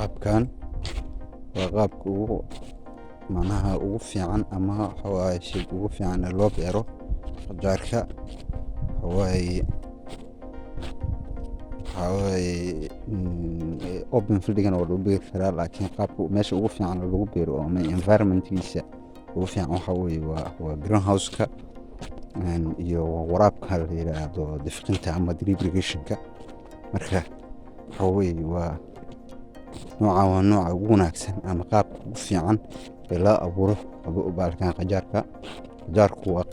Qaabkan waa qaabka ugu macnaha ugu fiican ama waxa waaye sheyga ugu fiican ee loo beero qajaarka. Waxaa waaye open field-gana waa lagu beeri karaa, laakiin qaabka meesha ugu fiican oo lagu beero ama environment-kiisa ugu fiican waxaa weeye waa greenhouse-ka iyo waraabka la yiraahdo difqinta ama drip irrigation-ka. Marka waxaa weeye waa noocan, waa nooca ugu wanaagsan ama qaabka ugu fiican ee loo abuuro bahalkan qajaarka. Qajaarku waa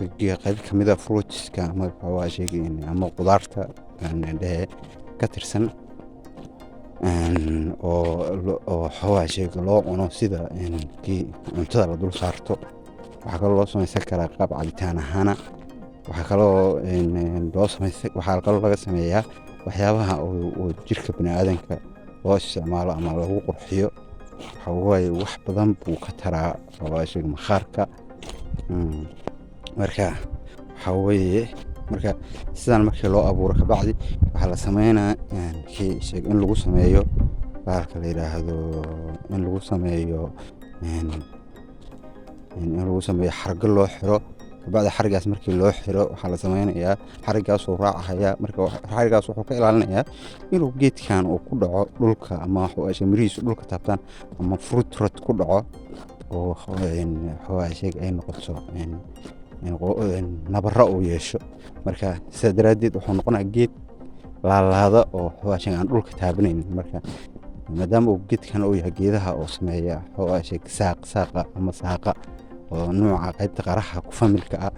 qayb ka mid ah fruits-ka ama waxaa waaye sheyga ama qudaarta dhehe ka tirsan oo waxaa waaye sheyga loo cuno sida kii cuntada la dul saarto. Waxaa kaloo loo sameysan karaa qaab cabitaan ahaana. Waxaa kaloo laga sameeyaa waxyaabaha oo jirka bini'aadanka loo isticmaalo ama lagu qurxiyo. Waxaa waaye wax badan buu ka taraa waxaa waaye sheyga maqaarka. Marka waxaa weeye, marka sidan markii loo abuuro kabacdi, waxaa la sameynaa kii sheeg in lagu sameeyo bahalka la yiraahdo, in lagu sameeyo xargo loo xiro. Kabacdi xarigaas markii loo xiro, waxaa la sameynayaa xarigaasuu raacaya. Marka xarigaas wuxuu ka ilaalinayaa inuu geedkan uu ku dhaco dhulka ama mirihiisu dhulka taabtaan ama fruit rot ku dhaco oo waxaa sheeg ay noqoto nabaro uu yeesho. Marka sidaa daraaddeed wuxuu noqonayaa geed laalaada oo waxaa aan dhulka taabanaynin. Marka maadaama uu geedkan uu yahay geedaha oo sameeya waxaa sheeg saaq saaqa ama saaqa oo nooca qaybta qaraha ku family-ka ah,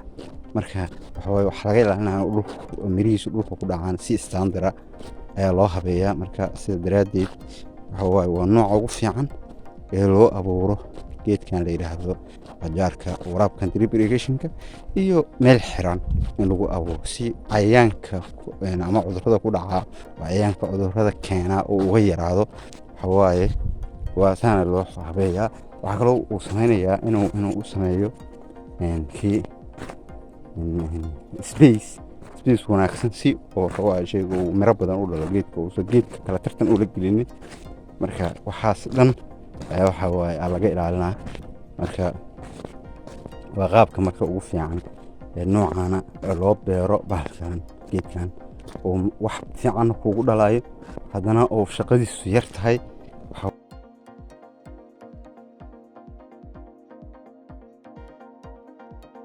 marka waxa waaye waxaa laga ilaalinaya in dhulka mirihiisu dhulka ku dhacaan. Si standard ah ayaa loo habeeyaa. Marka sida daraaddeed waxa waaye waa nooca ugu fiican ee loo abuuro geedkan la yidhaahdo qajaarka, waraabkan drip irrigation-ka iyo meel xiran in lagu abuuro si cayayaanka ama cudurrada ku dhaca oo cayayaanka cudurrada keena uu uga yaraado. Waxa waaye waa saana loo habeeyaa. Waxaa kaloo uu sameynayaa inuu u sameeyo kii space wanaagsan si oo waxaa shayga uu miro badan u dhalo geedka, uusan geedka kala tartan ula gelinin. Marka waxaas dhan ayaa waxa waaye aa laga ilaalinaa. Marka waa qaabka marka ugu fiican ee noocana ee loo beero bahalkan, geedkan uu wax fiican kuugu dhalayo, haddana uu shaqadiisu yar tahay.